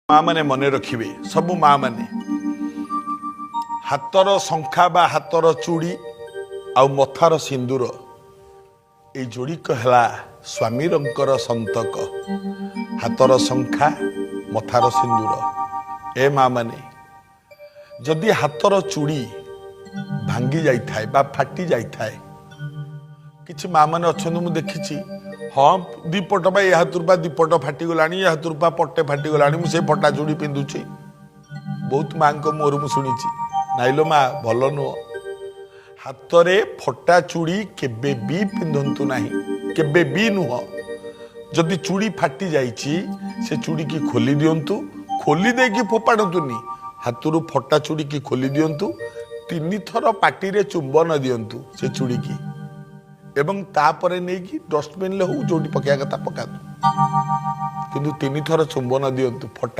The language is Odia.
ମା ମାନେ ମନେ ରଖିବେ, ସବୁ ମା ମାନେ, ହାତର ଶଙ୍ଖା ବା ହାତର ଚୁଡ଼ି ଆଉ ମଥାର ସିନ୍ଦୁର, ଏଇ ଯୋଡ଼ିକ ହେଲା ସ୍ୱାମୀରଙ୍କର ସନ୍ତକ। ହାତର ଶଙ୍ଖା, ମଥାର ସିନ୍ଦୁର। ଏ ମା ମାନେ, ଯଦି ହାତର ଚୁଡ଼ି ଭାଙ୍ଗି ଯାଇଥାଏ ବା ଫାଟି ଯାଇଥାଏ, କିଛି ମା ମାନେ ଅଛନ୍ତି, ମୁଁ ଦେଖିଛି, ହଁ, ଦି ପଟ ବା ଏ ହାତରୁ ବା ଦି ପଟ ଫାଟିଗଲାଣି, ଏ ହାତରୁ ବା ପଟେ ଫାଟିଗଲାଣି, ମୁଁ ସେ ଫଟା ଚୁଡ଼ି ପିନ୍ଧୁଛି। ବହୁତ ମାଙ୍କ ମୁହଁରୁ ମୁଁ ଶୁଣିଛି। ନାଇଲୋ ମା, ଭଲ ନୁହଁ। ହାତରେ ଫଟା ଚୁଡ଼ି କେବେ ବି ପିନ୍ଧନ୍ତୁ ନାହିଁ, କେବେ ବି ନୁହଁ। ଯଦି ଚୁଡ଼ି ଫାଟି ଯାଇଛି, ସେ ଚୁଡ଼ିକି ଖୋଲି ଦିଅନ୍ତୁ। ଖୋଲି ଦେଇକି ଫୋପାଡ଼ନ୍ତୁନି। ହାତରୁ ଫଟା ଚୁଡ଼ିକି ଖୋଲି ଦିଅନ୍ତୁ, ତିନିଥର ପାଟିରେ ଚୁମ୍ବନ ଦିଅନ୍ତୁ ସେ ଚୁଡ଼ିକି ଏବଂ ତାପରେ ନେଇକି ଡଷ୍ଟବିନରେ ହଉ, ଯୋଉଠି ପକେଇବା କଥା ପକାନ୍ତୁ, କିନ୍ତୁ ତିନିଥର ଚୁମ୍ବନ ଦିଅନ୍ତୁ ଫଟା